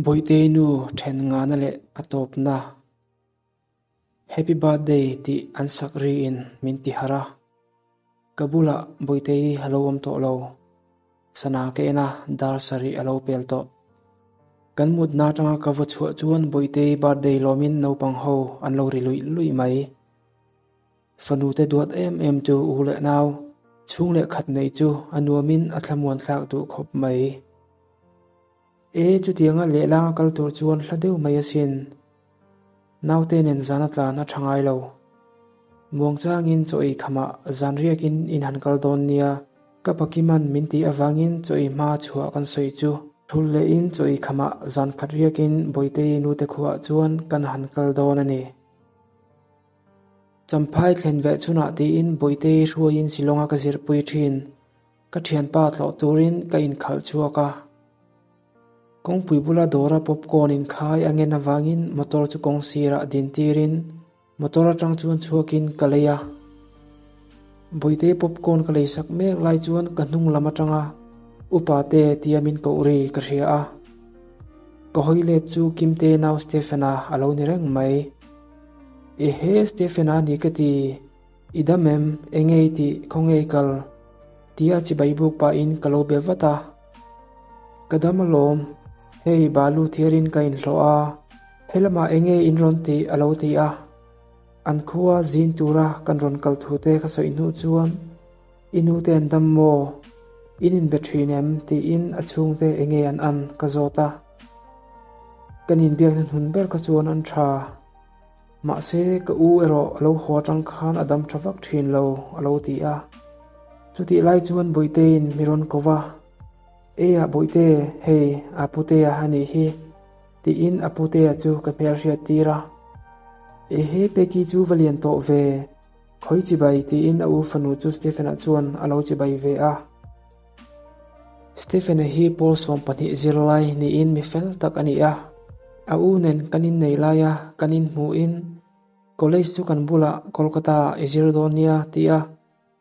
Bawihtei nu then ngahna leh a tawpna Happy Birthday tih an sak riin min ti harh a. Ka bulah Bawihtei a lo awm tawh lo. Sana ka en a, dar sarih a lo pel tawh. Kan mutna atanga ka va chhuah chuan Bawihtei birthday lawmin naupang ho an lo ri luih luih mai. Fanute duat em em chu u leh nau, chhung leh khat nei chu a nuamin a thlamuan thlak duh khawp mai. E, chutianga lehlanga kal tur chuan hla deuh mai asin. Naute nen zan a tlan a tha ngai lo. Muangchangin chaw ei khamah zan riakin in han kal dawn nia, ka pakiman min tih avangin chaw ei hma chhuah kan sawi chu thul lehin chaw ei khamah zan khat riakin Bawitei nute khuaah chuan kan han kal dawn a ni. Champhai thlen veh chhunah tiin Bawitei hruaiin Shillong-a ka zirpui thin. Ka thianpa tlawh turin ka inkhalh chhuak a. Kawngpui bula dawra popcorn inkhai a ngen avangin motor chu kawng sirah din tirin motor atang chuan chhuakin ka lei a. Bawitei popcorn ka leisak mek lai chuan ka hnung lam atanga upa te tia min koh ri ka hria a. Ka hawi let chu Kimte nau Stephen-a a lo ni reng mai. Ehe Stephen-a ni ka ti. I dam em? Enge i tih? Khawnge i kal? Tia chibai buk pahin ka lo be vat a. Ka dam alawm, hei balu thiarin ka inhlawh a, helamah enge in rawn tih a lo ti a. An khua zin tura kan rawn kal thu te ka sawi hnuh chuan, I nu te an dam maw? In inbe thin em? tiin a chhungte enge an an ka zawt a. Kan inbiakna hnun ber kha chuan an tha. Mahse, ka u erawh a lo haw atang khan a dam tha vak thin lo, a lo ti a. Chutih lai chuan Bawihteiin mi rawn ko va, Eia Bawihte, hei a putea a nih hi, tiin a putea chu ka hmelhriat tir a. Ehe, Peki chu va lian tawh ve, khawi chibai, tiin a u fanu chu Stephen-a chuan a lo chibai ve a. Stephen-a hi pawl 12 zirlai niin mi fel tak a ni a, a u nen kan innei laia kan inhmuhin college chu kan bulah Kolkata ah i zir dawn nia tia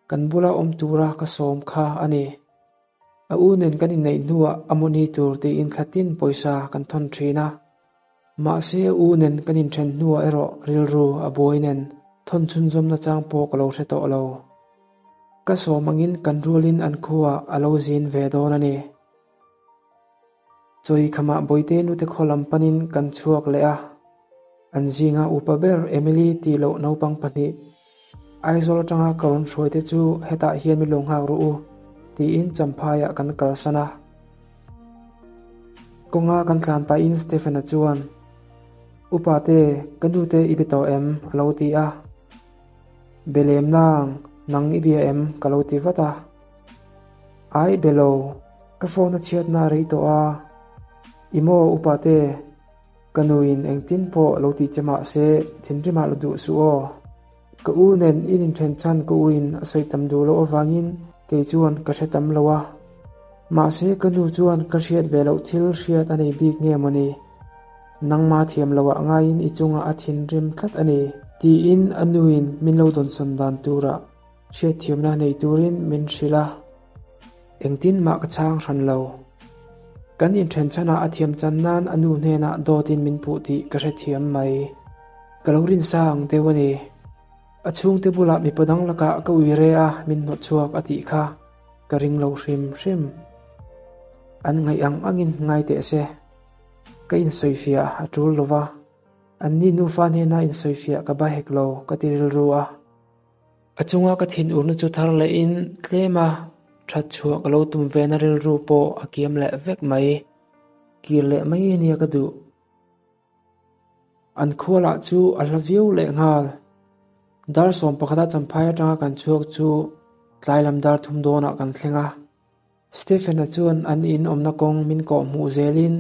kan bula awm tura ka sawm kha a ni. A u nen kan inneih hnuah a mawni tur tiin thlatin pawisa kan thawn thin a, mahse a u nen kan inthen hnuah erawh rilru a buai nen thawn chhunzawmna chang pawh ka lo hre tawh lo. Ka sawm angin kan rualin an khuaah a lo zin ve dawn a ni. Chawi khamah Bawite nute khaw lam panin kan chhuak leh a, an zinga upa ber Emily tih loh naupang pahnih Aizawl atanga ka rawn hruaite chu hetah hian min lo nghak rawh u tiin Champhaiah kan kalsan a. Kawnga kan tlan pahin Stephen-a chuan, Upate, ka nute i be tawh em? a lo ti a. Be lem nang, nang i bia em? ka lo ti vat a. Ai be lo, ka phone a chhiatna a rei tawh a. I maw upa te, ka nuin engtin pawh lo ti che mah se thinrimah la duh suh aw. Ka u nen in inthen chhan ka uin a sawi tam duh loh avangin kei chuan ka hre tam lo a. Mahse ka nu chuan ka hriat ve loh thil hriat a nei bik nge mawni? Nangma thiam loah ngaiin i chungah a thinrim tlat a ni, tiin a nuin min lo dawnsawn dan turah hriatthiamna nei turin min hrilh a. Engtin mah ka chhang hran lo. Kan inthen chhanah a thiam chan nan a nu hnenah dawtin min puh tih ka hrethiam mai. Ka lo rinsa ang deuh a ni. A chhungte bulah mipa dang lakah ka ui re a min hnawt chhuak a tih kha ka ring lo hrim hrim. An ngaih ang angin ngai teh se. Ka insawifiah a tul lo va, anni nufa hnena insawifiah ka ba hek lo ka ti rilru a. A chunga ka thinurna chu thar lehin tlema that chhuah ka lo tum vena rilru pawh a kiam leh vek mai. Kir leh mai ania ka duh. An khualah chu a hla viau leh nghal. Dar 11 champhai atanga kan chhuak chu tlai lam dar thum dawnah kan thleng a. Stephen-a chuan an in awmna kawng min kawh hmuh zelin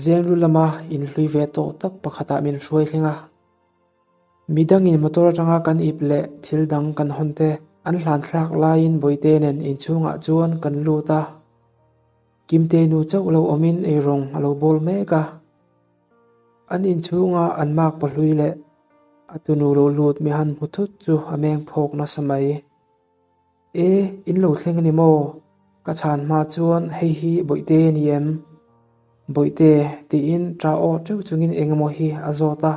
venglu lama inhlui ve tawh tak pakhatah min hruai thleng a. Midangin motor atanga kan ip leh thil dang kan hawn te an hlan thlak laiin Bawihte nen inchhungah chuan kan lut a. Kimte nu chauh lo awmin eirawng a lo bawl mek a. An inchhunga an mak pahlui leh a tunu lo lut mi han hmu thut chu a meng phawk nasa mai. E, in lo thleng a ni maw? Ka chhan hma chuan hei hi Bawihte a ni em? Bawihte, tiin ṭah aw ṭeuh chungin eng emaw hi a zawt a.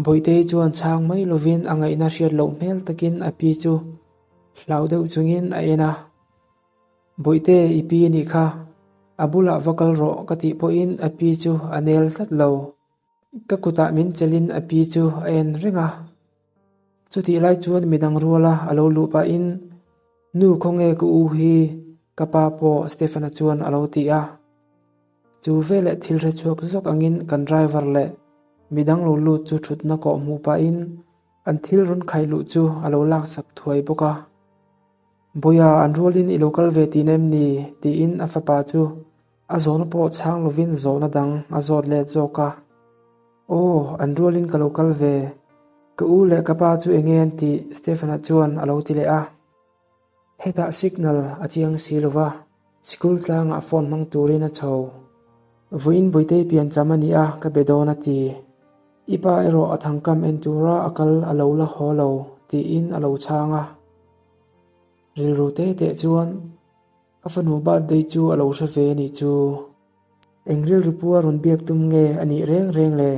Bawihtei chuan chhang mai lovin a ngaihna hriat loh hmel takin a pi chu hlau deuh chungin a en a. Bawihte, i pi a nih kha. A bulah va kal rawh ka tih pawhin a pi chu a nel tlat lo. Ka kutah min chelhin a pi chu a en reng a. Chutih lai chuan midang ruala a lo luh pahin, Nu khawnge ka u hi? Ka pa pawh Stephen-a chuan a lo ti a. Chu veleh thil hre chhuak zawk angin kan driver leh midang lo lut chu thutna kawh hmuh pahin an thil rawn khai luh chu a lo laksak thuai bawk a. Bawiha an rualin i lo kal ve tihna em ni? tiin a fapa chu a zawhna pawh chhang lovin zawhna dang a zawt let zawk a. Aw, an rualin ka lo kal ve. Ka u leh ka pa chu enge an tih? Stephen-a chuan a lo ti leh a. Hetah signal a chiang si lo va, sikul tlangah phone hmang turin a chho. Vawiin Bawihtei piancham a ni a, ka be dawn a ti. I pa erawh a thangkam en tura a kal a lo la haw lo, tiin a lo chhang a. Rilru te teh chuan a fanu birthday chu a lo hre ve a nih chu. Eng rilru pua rawn biak tum nge a nih reng reng le?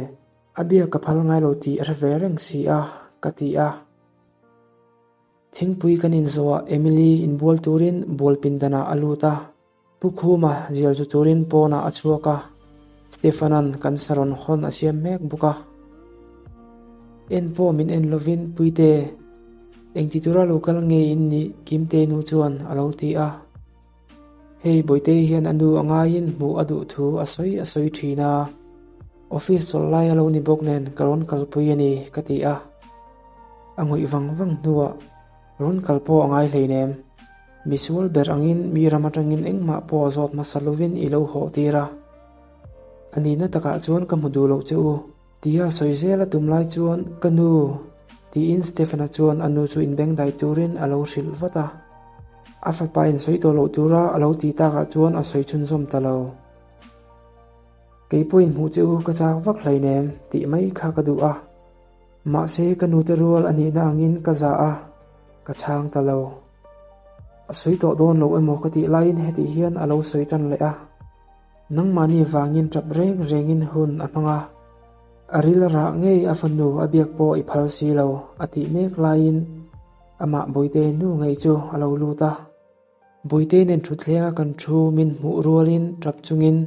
A biak ka phal ngai lo tih a hre ve reng si a, ka ti a. Thingpui kan inzawhah Emily inbual turin bual pindanah a lut a, Pu Khuma zial zu turin pawnah a chhuak a, Stephanan kan sarawn hawn a siam mek bawk a. En pawh min en lovin Puite, engti tura lo kal nge in nih Kimte nu chuan a lo ti a. Hei Bawihtei hian a nu a ngaiin hmuh a duh thu a sawi a sawi thin a, office chawlh lai a lo ni bawk nen ka rawn kalpui a ni ka ti a. A ngawih vang vang hnuah rawn kal pawh a ngai hleinem. Misual ber angin mi ram atangin engmah pawh a zawt hmasa lovin i lo hawh tir a. A nihna takah chuan ka hmu duh loh che u. Tia sawi zel a tum lai chuan ka nu tiin Stephen-a chuan a nu chu inbengdai turin a lo hrilh vat a. A fapa in sawi tawh loh tura a lo tih takah chuan a sawi chhunzawm ta lo. Kei pawhin hmuh che u ka chak vak hleinem tih mai kha ka duh a. Mahse ka nute rual a nihna angin ka za a, ka chhang ta lo. A sawi tawh dawn lo emaw ka tih laiin hetih hian a lo sawi tan leh a. Nangmahni vangin tap reng rengin hun a hmang a, a ril a rah ngei a fanu a biak pawh i phal si lo a tih mek laiin amah Bawihte nu ngei chu a lo lut a. Bawihte nen thutthleng a kan thu min hmuh rualin tap chungin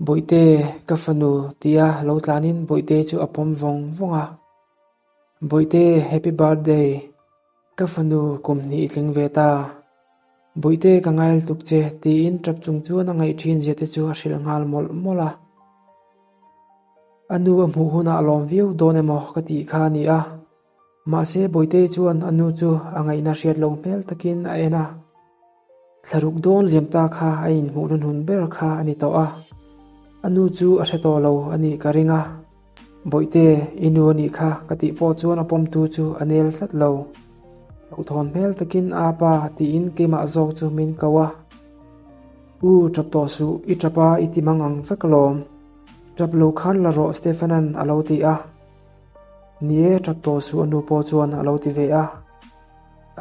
Bawihte ka fanu tia lo tlanin Bawihte chu a pawm vawng vawng a. Bawihte happy birthday. Ka fanu kum hnih i tling ve ta. Bawihte ka ngail tuk che tiin tap chung chuan a ngaih thin zia te chu a hrilh nghal mawlh mawlh a. A nu a hmuh hunah a lawm viau dawn emaw ka tih kha a ni a. Mahse Bawihte chuan a nu chu a ngaihna hriat lo hmel takin a en a. Thlaruk dawn liam ta kha a inhmuh hnunhun ber kha a ni tawh a, a nu chu a hre tawh lo a nih ka ring a. Bawihte, i nu a nih kha ka tih pawh chuan a pawmtu chu a nel tlat lo. Hlauhthawn hmel takin a pa tiin keimah zawk chu min ko a. U, tap tawh suh, i tap a i ti mang ang vek alawm. Tap lo khan la rawh Stephanan a lo ti a. Ni e, tap tawh suh a nu pawh chuan a lo ti ve a.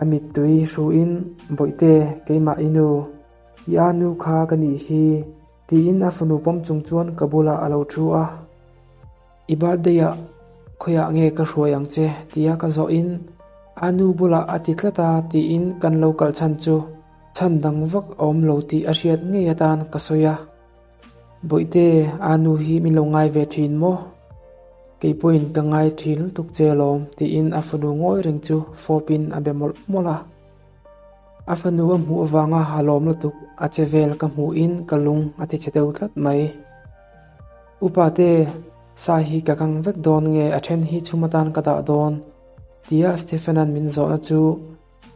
A mittui hruin, Bawihte, keimah i nu, i a nu kha ka nih hi, tiin a fanu pawm chung chuan ka bulah a lo thu a. I birthday-ah khawiah nge ka hruai ang che? tia ka zawhin, A nu bulah a ti tlat a, tiin kan lo kal chhan chu chhan dang vak a awm lo tih a hriat ngei atan ka sawi a. Bawihte, a nu hi min lo ngai ve thin maw? Kei pawhin ka ngai thin lutuk che alawm, tiin a fanu ngawi reng chu fawpin a be mawlh mawlh a. A fanu a hmuh avanga ha lawm lutuk a che vel ka hmuhin ka lung a ti che deuh tlat mai. Upa te, sa hi ka kang vek dawn nge a then hi chhum atan ka dah dawn? tia Stephen-a'n min zawhna chu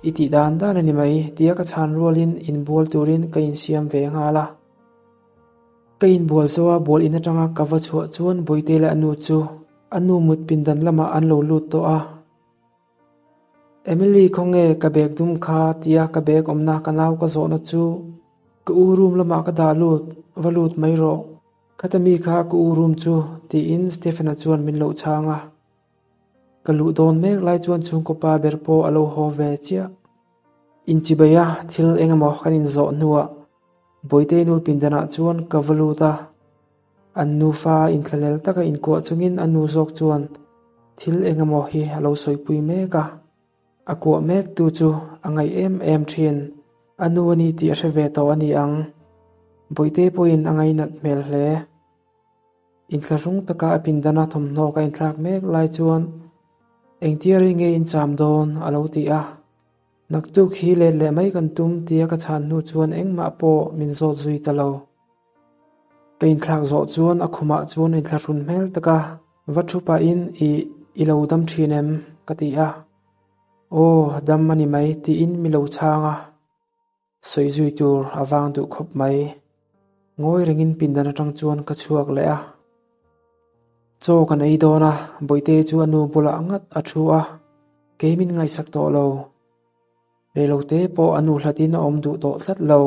i tih dan dan a ni mai, tia ka chhan rualin inbual turin ka insiam ve nghal a. Ka inbual zo a, bual in atanga ka va chhuah chuan Bawihte leh a nu chu a nu mut pindan lamah an lo lut tawh a. Emily khawnge ka bag dum kha tia ka bag awmna ka nau ka zawhna chu ka u room lamah ka dah lut, va lut mai rawh. Khata mi kha ka u room chu tiin Stephen-a chuan min lo chhang a. Ka luh dawn mek lai chuan chhungkaw pa ber pawh a lo haw ve chiah. Inchibai a thil engemaw kan inzawh hnuah Bawihte nu pindanah chuan ka va lut a. An nufa inthlahlel taka inkuah chungin a nu zawk chuan thil engemaw hi a lo sawipui mek a. A kuah mek tu chu a ngaih em em thin. A nu a ni tih a hre ve tawh a ni ang. Bawihte pawhin a ngainat hmel hle. Inthlahrung taka a pindana thawmhnaw ka inthlak mek lai chuan engtia rei nge in cham dawn a lo ti a. Naktuk hi let leh mai kan tum tia ka chhan hnu chuan engmah pawh min zawt zui ta lo. Ka inthlak zawh chuan a khumah chuan inthlahrun hmel taka va thu pahin i i lo dam thin em? ka ti a. Aw, dam a ni mai tiin mi lo chhang a. Sawi zui tur a vang duh khawp mai. Ngawi rengin pindan atang chuan ka chhuak leh a. Chaw kan ei dawn a, Bawihte chu a nu bulah ngat a thu a, kei min ngaihsak tawh lo. Reilote pawh a nu hlatin a awm duh tawh tlat lo.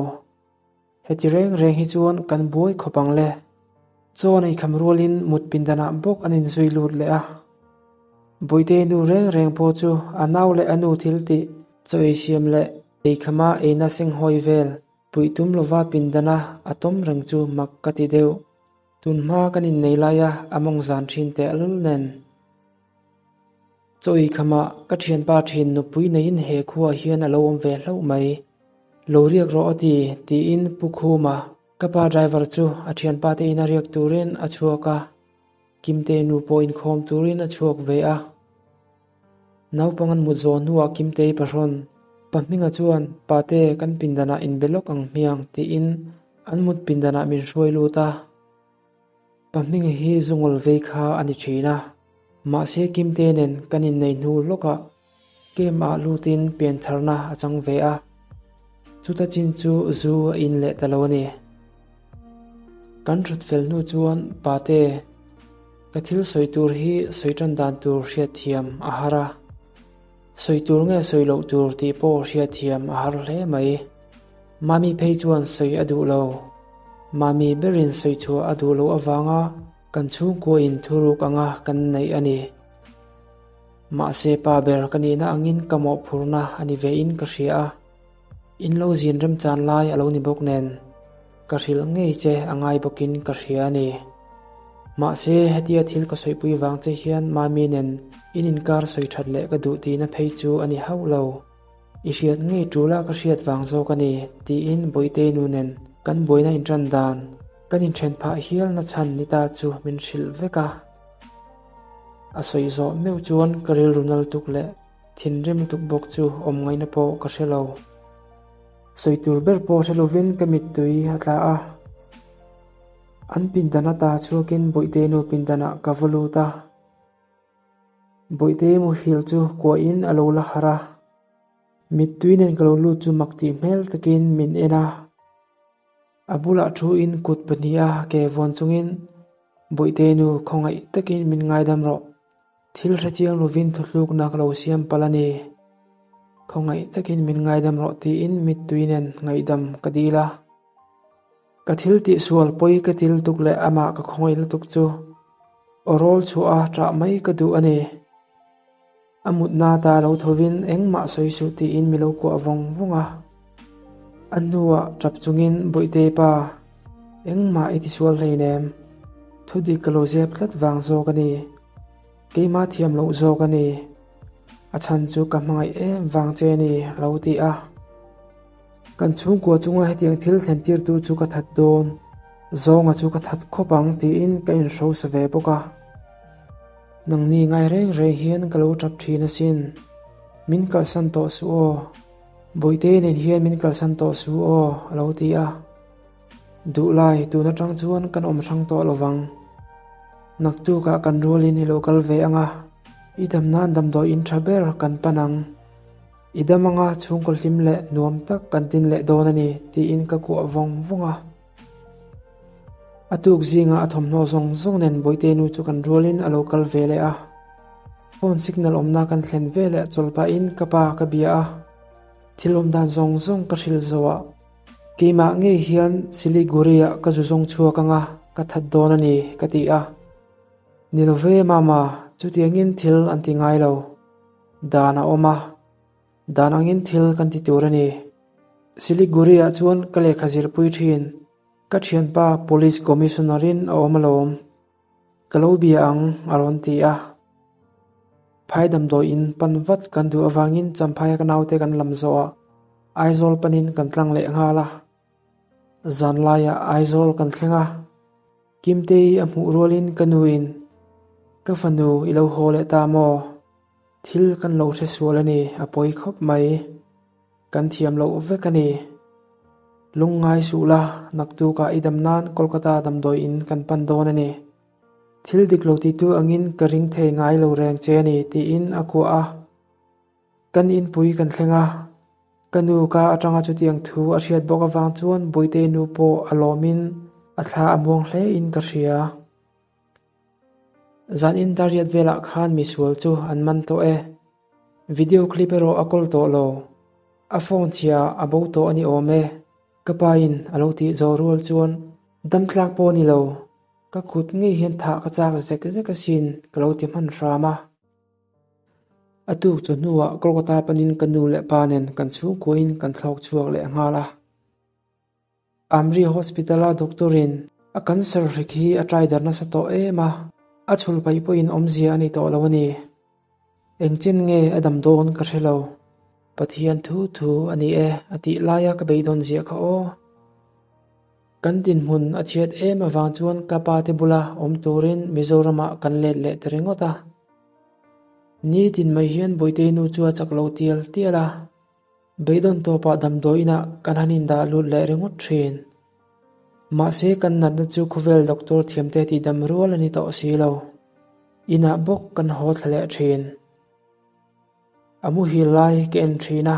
Heti reng reng hi chuan kan buai khawp ang le. Chaw an eikham rualin mut pindanah bawk an inzui lut leh a. Bawihte nu reng reng pawh chu a nau leh a nu thil tih chaw ei siam leh eikhama eina senghawi vel puih tum lova pindana a tawm reng chu mak ka ti deuh. Tunhma kan innei laia a mawng zan thin tehlul nen. Chaw eikhama ka thianpa thin nupui neiin he khuaah hian a lo awm ve hlauh mai. Lo riak rawh a ti, tiin Pu Khuma, ka pa driver chu a thianpa te ina riak turin a chhuak a, Kimte nu pawh inkhawm turin a chhuak ve a. Naupang an mut zawh hnuah Kimtei pahrawn, Pa Hminga chuan Pate kan pindanah inbe lawk ang hmiang tiin an mut pindanah min hruai lut a. Pa Hminga hi zungawl vei kha a ni thin a, mahse Kimte nen kan innei hnu lawkah Camp ah lutin piantharna a chang ve a, chuta chin chu zu a in leh ta lo a ni. Kan thut fel hnu chuan Pate, ka thil sawi tur hi sawi tan dan tur hriatthiam a har a, sawi tur nge sawi loh tur tih pawh hriatthiam a har hle mai. Mami phei chuan sawi a duh lo. Mami berin sawi chhuah a duh loh avanga kan chhungkuain thuruk anga kan neih a ni. Mahse pa ber ka nihna angin ka mawhphurhna a ni ve in ka hria a, in lo zin remchan lai a lo ni bawk nen ka hrilh ngei che a ngai bawkin ka hria a ni. Mahse hetia thil ka sawipui vang che hian Mami nen in inkar sawi that leh ka duh tihna phei chu a ni hauh lo. I hriat ngei tul a ka hriat vang zawk a ni tiin Bawihte nu nen kan buaina intan dan kan inthen phah hial na chhan ni ta chu min hrilh vek a. A sawi zawh meuh chuan ka rilru nal tuk leh thinrim lutuk bawk chu awm ngaihna pawh ka hre lo. Sawi tur ber pawh hre lovin ka mittui a tla a. An pindan ata chhuakin Bawihte nu pindanah ka va lut a. Bawihte muhil chu kuahin a lo la harh a. Mittui nen ka lo lut chu mak tih hmel takin min en a. A bulah thuin kut pahniha ke vawn chungin Bawihte nu khawngaih takin min ngaidam rawh. Thil hrechiang lovin thuthlukna ka lo siam palh a ni. Khawngaih takin min ngaidam rawh tiin mittui nen ngaihdam ka dil a. Ka thil tihsual pawi ka ti lutuk leh amah ka khawngaih lutuk chu aw rawl chhuah a ṭah mai ka duh a ni. A mutna ta lo thovin engmah sawi suh tiin mi lo kuah vawng vawng a. A hnuah ṭap chungin Bawihte pa, engmah i tisual hleinem. Thudik ka lo zep tlat vang zawk a ni. Keimah thiam loh zawk a ni. A chhan chu ka hmangaih em vang che a ni, a lo ti a. Kan chhungkua chunga hetiang thil thlen tirtu chu ka that dawn. Zawnga chu ka that khawp ang tiin ka inhrosa ve bawk a. Nangni ngai reng reng hian ka lo tap thin asin. Min kalsan tawh suh aw. Bawihte nen hian min kalsan tawh suh aw, a lo ti a. Duhlai, tun atang chuan kan awm hrang tawh lo vang. Naktukah kan rualin i lo kal ve ang a, i dam nan damdawiin tha ber kan pan ang. I dam anga chhungkaw hlim leh nuam tak kan tin leh dawn a ni, tiin ka kuah vawng vawng a. A tuk zingah a thawmhnaw zawng zawng nen Bawihte nu chu kan rualin a lo kal ve leh a. Phone signal awmna kan thlen ve leh chawl pahin ka pa ka bia a, thil awm dan zawng zawng ka hrilh zo a. Keimah ngei hian Siliguri-ah ka zu zawng chhuak anga ka that dawn a ni, ka ti a. Ni lo ve mama, chutiangin thil an ti ngai lo. Dan a awm a. Dan angin thil kan ti tur a ni. Siliguri-ah chuan ka lehkha zirpui thin. Ka thianpa Police Commissioner in a awm alawm. Ka lo bia ang a rawn ti a. Phai damdawi in pan vat kan duh avangin Champhaia ka naute kan lam zawhah Aizawl panin kan tlang leh nghal a. Zanlaiah Aizawl kan thleng a. Kimtei a hmuh rualin ka nuin, Ka fanu i lo haw leh ta maw? Thil kan lo hre sual a ni, a pawi khawp mai. Kan thiam loh vek a ni. Lungngai suh la, naktukah i dam nan Kolkata damdawi in kan pan dawn a ni. Thil dik lo titu angin ka ring thei ngai lo reng che a ni, tiin a kuah a. Kan inpui kan thleng a, ka nu ka atanga chutiang thu a hriat bawk avang chuan Bawihte nu pawh a lawmin a thla a muang hle in ka hria. Zan in dariat velah khan misual chu an man tawh e. Video clip erawh a kawl tawh lo. A phone chhia a bo tawh a ni awm e. Ka pa in a lo tih zawh rual chuan dam tlak pawh a ni lo. Ka kut ngei hian thah ka chak zek zek asin ka lo ti hman hram a. A tuk chu hnuah Kolkata panin ka nu leh pa nen kan chhungkuain kan thlawk chhuak leh nghal a. Amri Hospital-a doctor-in a cancer hrik hi a trai dar nasa tawh em a, a chhul paih pawhin awmzia a ni tawh lo a ni. Engchen nge a dam dawn ka hre lo. Pathian thu thu a ni e a tih laia ka beidawn ziah kha aw. Kan dinhmun a chhiat em avang chuan ka pa te bula awm turin Mizoramah kan let leh ta ringawt a. Nitin mai hian Bawitei nu chu a chak lo tial tial a. Beidawn tawpah damdawi inah kan han indah lut leh ringawt thin. Mahse kan natna chu khawvel doctor thiamte tihdam rual a ni tawh si lo. Inah bawk kan haw thla leh thin. A muhil lai ka en thin a,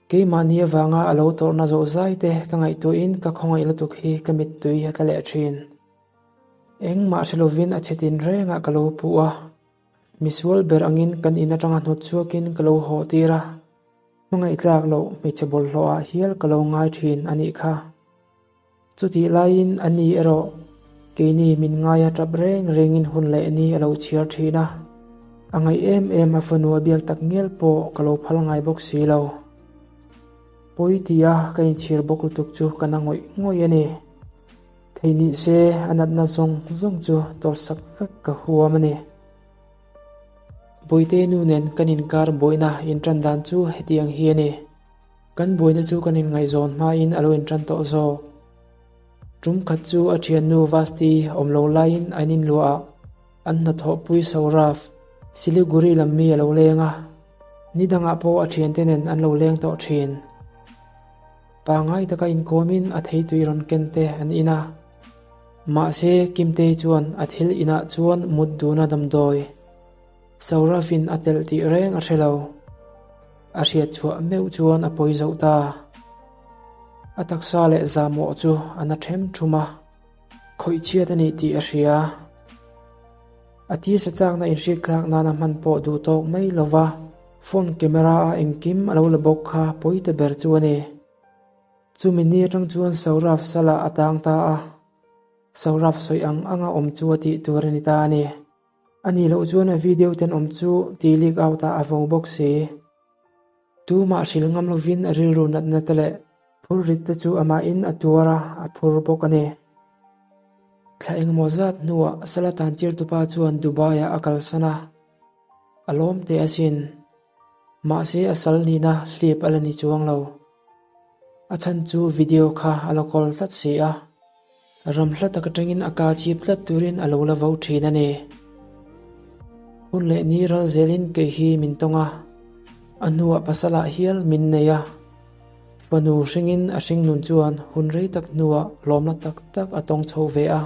keimahni avanga a lo tawrhna zawh zai te ka ngaihtuahin ka khawngaih lutuk hi ka mittui a tla leh thin. Engmah hre lovin a che tin rengah ka lo puh a. Misual ber angin kan in atanga hnawt chhuakin ka lo haw tir a, hmangaih tlak loh hmeichhe bawlhhlawh ah hial ka lo ngai thin a nih kha. Chutih laiin a ni erawh keini min ngaia tap reng rengin hun leh ni a lo chhiar thin a, a ngaih em em a fanu a biak tak ngial pawh ka lo phal ngai bawk si lo. Pawi tia ka inchhir bawk lutuk chu ka na ngawih ngawih a ni. Thei nih se a natna zawng zawng chu tawrhsak vek ka huam a ni. Bawihte nu nen kan inkar buaina intan dan chu hetiang hi a ni. Kan buaina chu kan inngaihzawn hmain a lo intan tawh zawk. Tum khat chu a thiannu Vasti awm lo laiin an inluah a, an hnathawhpui Saurav, Siliguri lam mi a lo leng a. Ni dangah pawh a thiante nen an lo leng tawh thin. Pangngai taka inkawmin a theitui rawn ken te an in a. Mahse, Kimtei chuan a thil inah chuan mut duna damdawi Saurafin a telh tih reng a hre lo. A hriat chhuah meuh chuan a pawi zoh ta. A taksa leh zahmawh chu a na ṭhem ṭhum a, khawih chhiat a nih tih a hria. A tisa chakna inhrikthlak nana hman pawh duh tawk mai lo va, phone camera a engkim a lo la bawk kha pawi ta ber chu a ni. Chumi ni atang chuan Saurav salah a tang ta a, Saurav sawi ang anga awm chu a tih tur a ni ta a ni. A nih loh chuan a video tenawm chu ti leak out ah a vo bawk si. Tumah hrilh ngam lovin a rilru natna te leh phurrit te chu amahin a tuar a, a phur bawk a ni. Thla engemaw zat hnuah Sala tantirtupa chuan Dubai-ah a kalsan a, a lawm teh asin. Mahse a sal nihna hlip a la ni chuang lo. A chhan chu video kha a la kawl tlat si a, ram hla tak atangin a ka chip tlat turin a lo la vo thin a ni. Hun leh ni ral zelin kei hi min tawng a, a hnuah pasalah hial min nei a. Fanu hringin a hringnun chuan hun rei tak hnuah lawmna tak tak a tawng chho ve a.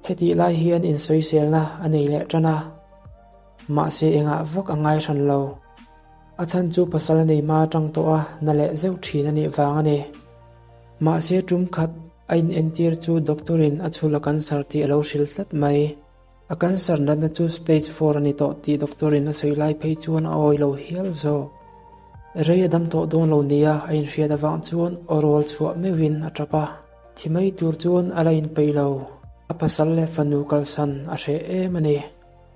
Hetih lai hian insawiselna a nei leh tan a, mahse engah vak a ngai hran lo. A chhan chu pasal a nei hma atang tawh a na leh zeuh thin a nih vang a ni. Mahse tum khat a inentir chu doctor in a chhul a cancer tih a lo hrilh tlat mai. A cancer natna chu stage four a ni tawh tih doctor in a sawi lai phei chuan a awi lo hial zawk. Rei a dam tawh dawn lo nia a inhriat avang chuan aw rawl chhuah meuhin a tap a. Thi mai tur chuan a la inpeih lo. A pasal leh fanu kalsan a hreh em a ni.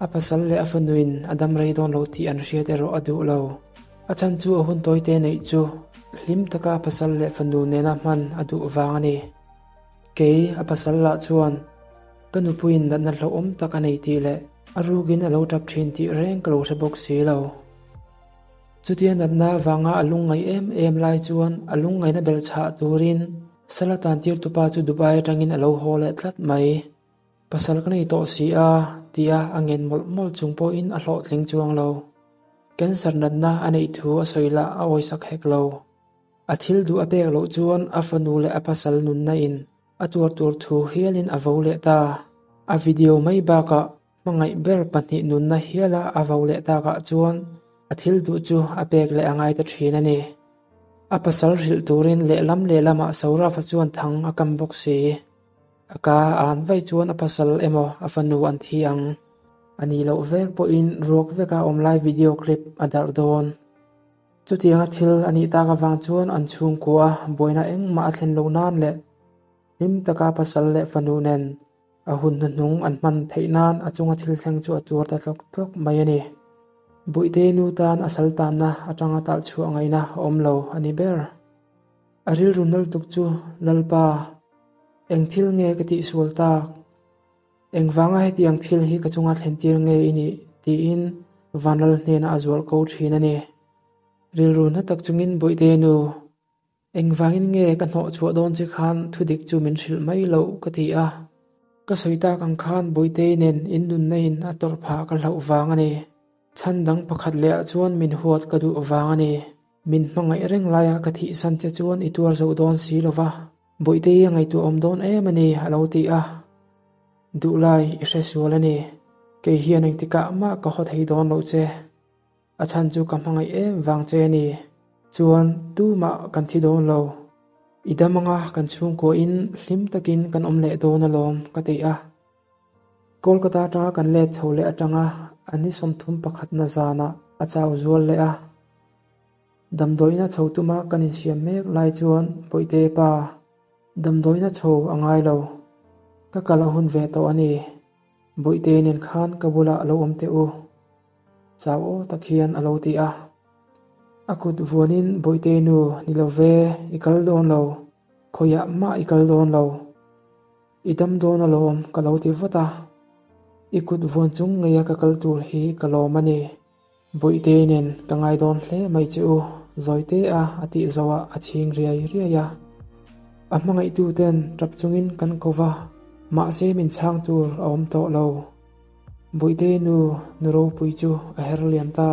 A pasal leh a fanuin a dam rei dawn lo tih an hriat erawh a duh lo. A chhan chu a hun tawite neih chu hlim taka a pasal leh fanu nena hman a duh vang a ni. Kei, a pasal lah chuan ka nupuiin natna hlauhawm tak a nei tih leh a rukin a lo tap thin tih reng ka lo hre bawk si lo. Chutia natna avanga a lungngaih em em lai chuan a lungngaihna belhchhah turin sala tantir tupa chu Dubai atangin a lo haw leh tlat mai. Pasal ka nei tawh si a, tia a ngen mawlh mawlh chung pawhin a hlawhtling chuang lo. Cancer natna a neih thu a sawi lah a awisak hek lo. A thil duh a pek loh chuan a fanu leh a pasal nunna in a tuar tur thu hialin a vo leh ta. A video mai bakah hmangaih ber pahnih nunna hiala a vo leh takah chuan a thil duh chu a pek leh a ngai ta thin a ni. A pasal hrilh turin lehlam lehlamah Saurabh-a chuan thang a kam bawk si. A ka an vaih chuan a pasal emaw a fanu an thi ang. A nih loh vek pawhin ruak veka awm lai video clip a darh dawn. Chutianga thil a nih tak avang chuan an chhungkua buaina engmah a thlen lo nan leh hlim taka pasal leh fanu nen a hun hnuhnung an hman theih nan a chunga thil thleng chu a tuar ta tlawk tlawk mai a ni. Buihte nu tan a sal tanna atanga talh chhuah ngaihna a awm lo a ni ber. A rilru nal tuk chu, Lalpa, eng thil nge ka tihsual tak? Engvanga hetiang thil hi ka chunga thlentir nge i nih? tiin Vanlal hnenah a zual ko thin a ni. Rilru hna tak chungin Bawihte nu, engvangin nge ka hnawh chhuah dawn che khan thudik chu min hrilh mai loh ka ti a. Ka sawi tak ang khan Bawihte nen in nunna in a tawrh phah ka hlauh vang a ni. Chhan dang pakhat leh ah chuan min huat ka duh vang a ni. Min hmangaih reng laia ka thihsan che chuan i tuar zo dawn si lo va. Bawihte a ngaihtuah awm dawn em a ni, a lo ti a. Duhlai i hre sual a ni. Kei hian engtikah mah ka haw thei dawn loh che. A chhan chu ka hmangaih em vang che a ni. Chuan tumah kan thi dawn lo. I dam anga kan chhungkuahin hlim takin kan awm leh dawn alawm, ka ti a. Kolkata atanga kan let chho leh atanga a ni 31 na zanah a chau zual leh a. Damdawiina chho tuma kan insiam mek lai chuan Bawihte pa, damdawiina chho a ngai lo. Ka kal a hun ve tawh a ni. Bawihte nen khan ka bulah a lo awm teh u. Chau aw tak hian a lo ti a. A kut vuanin Bawihte nu ni lo ve, i kal dawn lo. Khawiah mah i kal dawn lo. I dam dawn alawm ka lo ti vat a. I kut vuan chung ngeia ka kal tur hi ka lawm a ni. Bawihte nen ka ngai dawn hle mai che u, Zawite a a tih zoh ah a chhing riai riai a. A hmangaihtu ten tap chungin kan ko va, mahse min chhang tur a awm tawh lo. Bawihte nu, nu ropui chu a her liam ta.